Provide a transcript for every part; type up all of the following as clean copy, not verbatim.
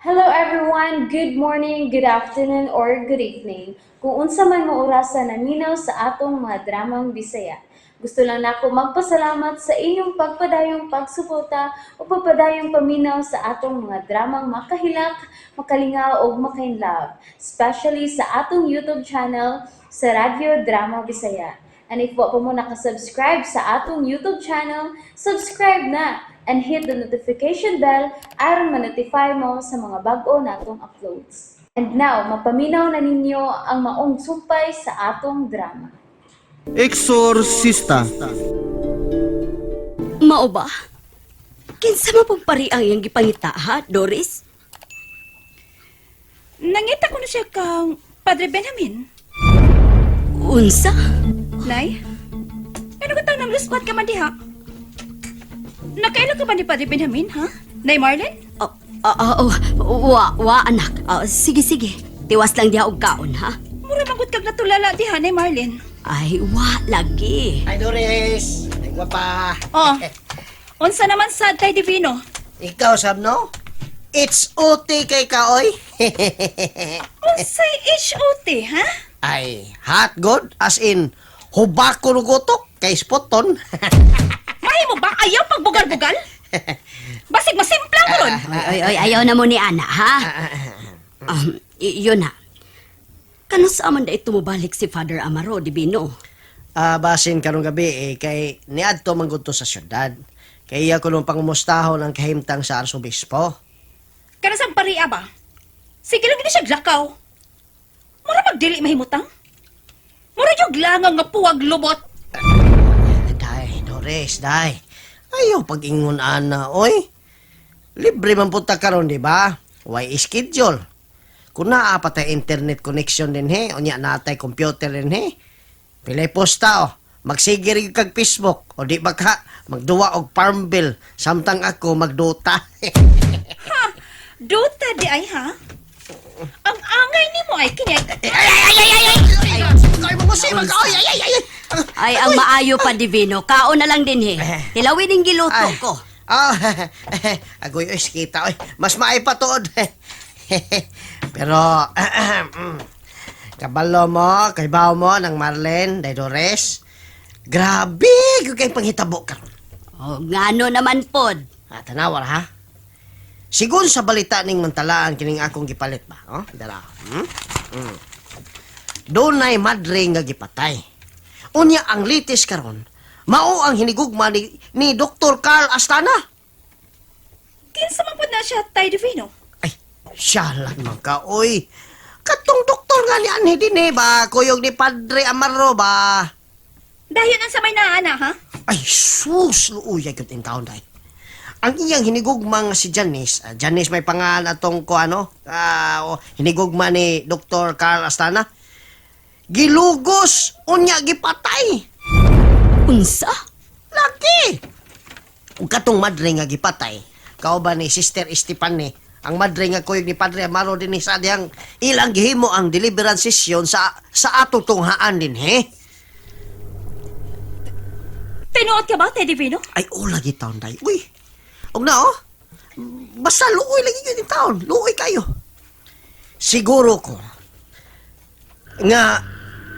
Hello everyone! Good morning, good afternoon, or good evening. Kung unsa man mo orasa naminaw sa atong mga dramang Bisaya. Gusto lang nako magpasalamat sa inyong pagpadayong pagsuporta o pagpadayong paminaw sa atong mga dramang makahilak, makalingaw ug makainlove, especially sa atong YouTube channel sa Radyo Drama Bisaya. And if wa pa mo nakasubscribe sa atong YouTube channel, subscribe na and hit the notification bell aron ma-notify mo sa mga bag-o natong uploads. And now, mapaminaw na ninyo ang maong sumpay sa atong drama. Exorcista. Mao ba? Kinsa man pong pari ang iyang gipangita, ha, Doris? Nangita ko na siya kang Padre Benjamin. Unsa? Nay, ano ka tang nangluspat ka man diha? Nakaila ka ba ni Padre Benjamin, ha? Nay Marlene? Oh, oh, oh, wa, wa, anak. Oh, sige, sige. Tiwas lang diha og kaon, ha? Mura manggod kag natulala diha, Nay Marlene. Ay, wa, lagi. Ay, Doris! Ay, gwapa! Oh, unsa naman sad kay Divino? Ikaw, sab, no? It's OT kay kaoy. Unsay HOT, ha? Ay, hot good? As in, hubako no gutok kay spoton. Mahimo ba ayaw pagbugal-bugal? Basig masimplang mo ron. Oy, oy, oy, ayaw na mo ni Ana, ha? Yun na. Kano sa man da ito mobalik si Father Amaro, Divino? Ah, basin karong gabi eh, kay niadto man gud to sa syudad. Kay iya ko nung pangumustahon ang kahimtang sa arsobispo. Kanasang pariya ba? Sige lang gini siya glakaw. Mura magdili mahimutang. Mura yung langang nga puwag lubot. Ay, day, Doris, day. Ayaw pag-ingon ana, oy. Libre man punta karon, di ba? Why schedule? Kung naa pa tay internet connection din he, unya natay computer din he. Pilay posta oh. Magsige rin kag Facebook o di ba ka magduwa og Farmville samtang ako magduta. Ha? Duta di ay ha? Ang angay ni mo ay kini Ay ay ay ay ay ay. Ay mo ay ay ay ay. Ay, ang maayo pa, Divino. Kaon na lang din, he. Hilawin ang giluto Ay. ko. Ah, agoy oy kita oy. Mas maay pa tuod. Pero kabalo mo, kaybaw mo ng Marlene, Day Dores. Grabe, gyud kay panghitabo karon. Oh, ngano naman pod. Ah, tanawar ha. Sigon sa balita ning mantalaan kining akong gipalit ba, oh, dara. Dunay madre nga gipatay. Unya ang litis karon, mao ang hinigugma ni Dr. Carl Astana. Kinsa man pud na siya tay Divino. Ay, siya lang man ka, oy. Katong doktor nga ni Anhe din eh, ba? Kuyog ni Padre Amaro ba? Dayon ang sa may naana ha? Ay, sus, luuyay yun in taon dahil. Ang iyang hinigugma nga si Janice, Janice may pangalan atong ko ano, o, hinigugma ni Dr. Carl Astana, gilugos, unya gipatay. Unsa? Lagi! Ug katong madre nga gipatay, kauban ni Sister Estefane, ang madre nga kuyog ni Padre Amaro din sa diyang ilang gihimo ang deliverance session sa atong tunghaan din he. Tinuod ka ba tay Divino? Ay, oh, lagi taon day. Uy, og na oh. Basta luoy lagi yun yung taon. Luoy kayo. Siguro ko nga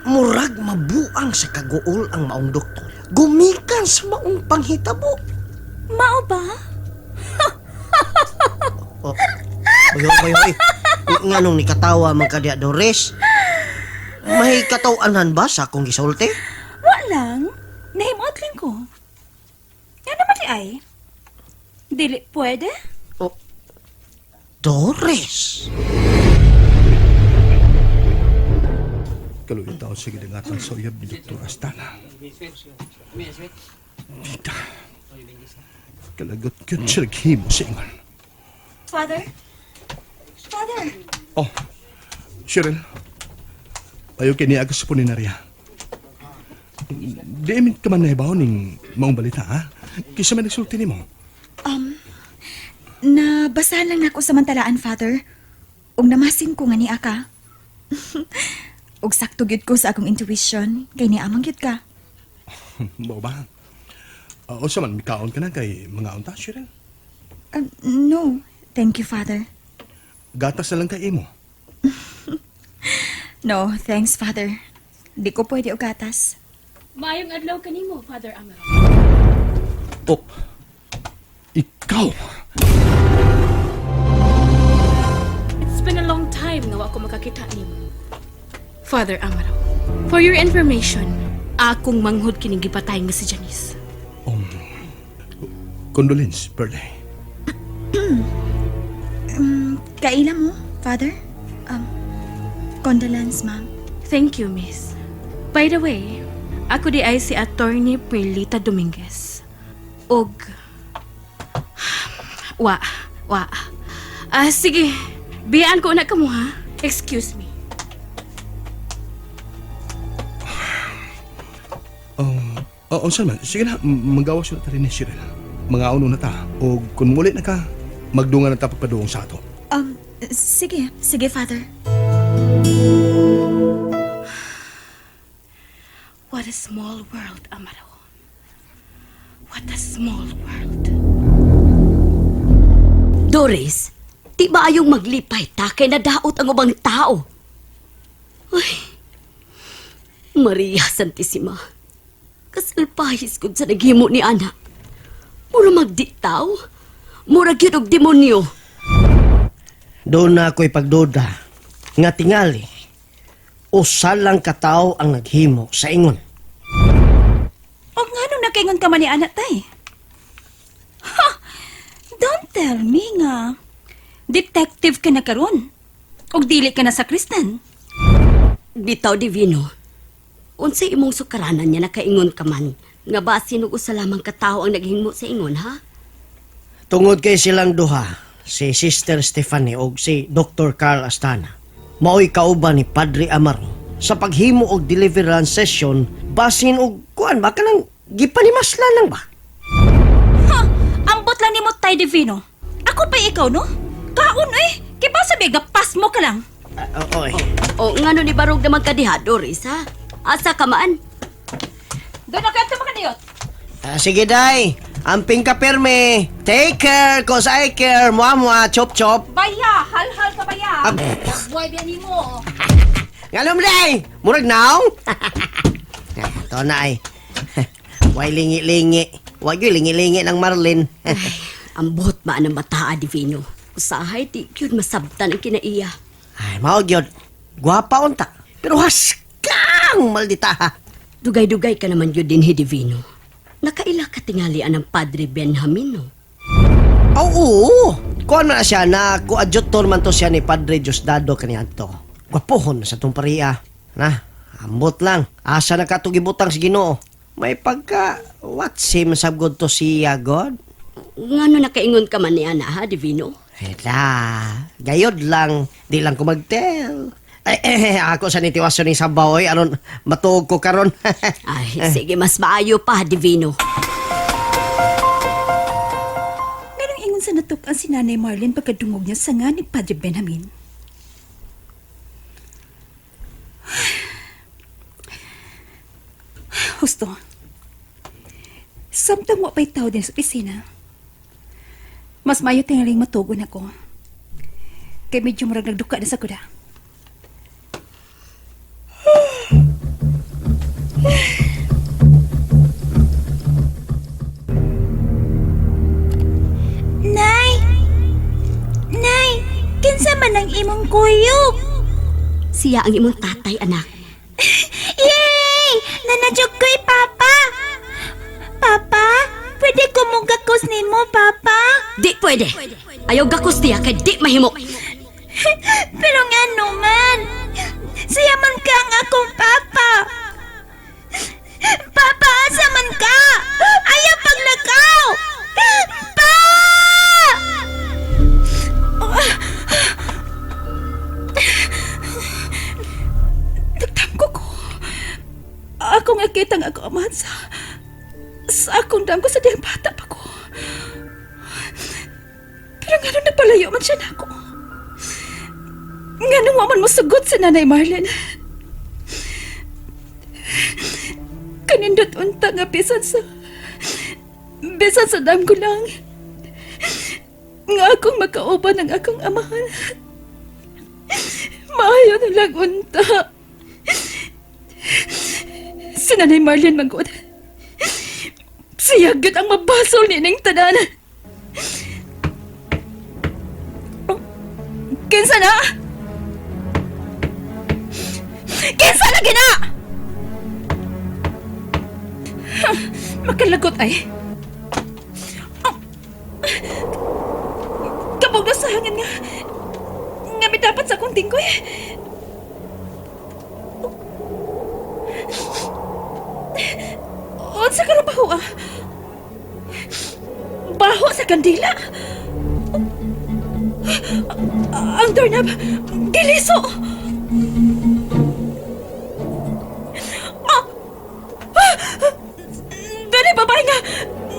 murag mabuang sa kaguol ang maong doktor. Gumikan sa maong panghitabo. Mao ba? Oh. Oy, oy, oy. Nganong ni katawa man ka diya, Doris? May katawanan ba sa akong gisulti? Wa lang. Nahimuot lang ko. Nga naman di ay. Dili pwede? Oh. Doris! Kaluoy taon sa gidangatan sa uyab ni Dr. Astana. Tita, kalagot yun siya naghimo sa ingon. Father? Father? Oh, Cheryl, ayaw kini aga sa puninarya. Di min ka man nahibaw ning maong balita, ha? Kisa man nagsulti nimo. Nabasahan lang nako sa mantalaan, Father. Ug namasin ko nga niya ka. Ug sakto gyud ko sa akong intuition kay niamang gyud ka. Mao ba? O sa man, mikaon ka na kay mga unta, Cheryl. No, thank you, Father. Gatas na lang kay imo. No, thanks, Father. Di ko pwede og gatas. Maayong adlaw kanimo, Father Amaro. Oh, ikaw! It's been a long time nga wa ko makakita nimo. Father Amaro, for your information, akong manghod kining gipatay nga si Janice. Condolence, Perle. Kaila mo, Father? Condolence, ma'am. Thank you, miss. By the way, ako di ay si Attorney Perlita Dominguez. Og wa, wa. Ah, sige. Biyaan ko na kamo ha. Excuse me. Oh, unsa man? Sige na, manggawas na ta rin ni Cheryl. Mga uno na ta. O kung muli na ka, magdungan na ta pagpaduong sa ato. Sige. Sige, Father. What a small world, Amaro. What a small world. Doris, di ba ayong maglipay ta kay nadaot ang ubang tao? Ay, Maria Santissima, kasalpahis kog sa naghimo ni Ana. Mura magditaw, mura gyud og demonyo. Doon na ako'y pagduda nga tingali usa lang katawo ang naghimo sa ingon. O nga nung nakaingon ka man ni anak tay? Ha! Don't tell me nga. Detective ka na karon. Og dili ka na sa Kristan. Bitaw divino. Unsay imong sukaranan niya nakaingon ka man nga basin og usa lamang ka tawo ang naghimo sa ingon ha? Tungod kay silang duha, si Sister Stephanie og si Dr. Carl Astana, mao'y kauban ni Padre Amaro sa paghimo og deliverance session basin og kuan ba kanang gipanimaslan lang ba? Ha! Ambot lang nimo tay Divino. Ako pa ikaw no? Kaon eh. Kay ba sabi gapas mo ka lang. Ah, oo eh. O ngano ni barog naman ka diha Doris ha? Asa ka man? Doon ako ato makaniyot. Ah, sige day, amping ka pirmi. Take care, cause I care. Mua mua, chop chop. Baya, halhal ka baya. Ah, Buhay biya nimo. Ngalom day, murag naong. Ito na ay. Way lingi-lingi. Wag yun, lingi-lingi ng Marlin. Ambot ba ang bataa divino? Usahay di gyud masabtan ang kinaiya. Ay, mao gyud. Gwapa unta. Pero haskang maldita ha. Dugay-dugay ka naman gyud dinhi divino. Nakaila ka tingali ang Padre Benjamin no? Oo. Kuan man na siya na koadjutor man to siya ni Padre Diosdado kaniadto. Gwapohon na sa tong pariya. Na, ambot lang. Asa na katugibutang sa Ginoo. May pagka what sim sabgod to siya God. Ngano nakaingon ka man ni ana ha divino? Hala, gayod lang. Di lang ko mag-tell. Ay, eh, ako sa nitiwason ni Sabaw, oy, aron matuog ko karon. Ay, sige mas maayo pa divino. Ganong ingon sa natuk-an si Nanay Marlene pagkadungog niya sa nga ni Padre Benjamin. Husto. Samtang wa pa'y tao din sa opisina. Mas maayo tingaling matugon ako. Kay medyo murag nagduka na sa kuda. Nay! Nay! Kinsa man ang imong kuyog? Siya ang imong tatay anak. Yay! Nanadyog ko'y Papa! Papa, pwede ko mong gakos nimo, Papa? Di pwede. Ayaw gakos niya kay di mahimo. Pero nga naman, siya man ka ang akong papa. Papa, asa man ka? Ayaw paglakaw! Pa! Nagtamko ko. Ako nga kita nga ako amahan sa akong damgo sa diyang bata pa ko. Pero nga nung nagpalayo man siya nako. Nga nung wa man mosugot si Nanay Marlene. Kanindot unta nga bisan sa damgo lang. Nga akong makauban ang akong amahan. Ano lang unta? Si Nanay Marlene magod. Siya gyud ang mabasol ni ning tanan. Oh, kinsa na? Kinsa lagi na? Makalagot ay. Oh. Kabog na sa hangin nga. Nga may dapat sa akong tingkoy. Unsa karon baho ah? Baho sa kandila. Ang doorknob, giliso. Ah! Ah! Dali babae nga,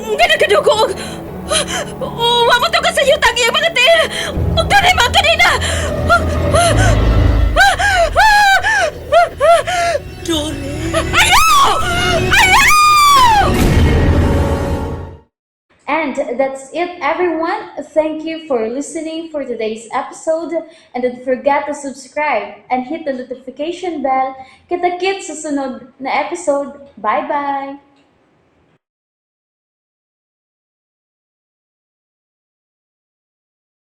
nga nagkadugo og wa mo to ka sa yutang iya mga tiil. Ug dali mga kanina. Doris! Ayaw! Ayaw! And that's it, everyone. Thank you for listening for today's episode. And don't forget to subscribe and hit the notification bell. Kita-kits sa sunod na episode. Bye-bye!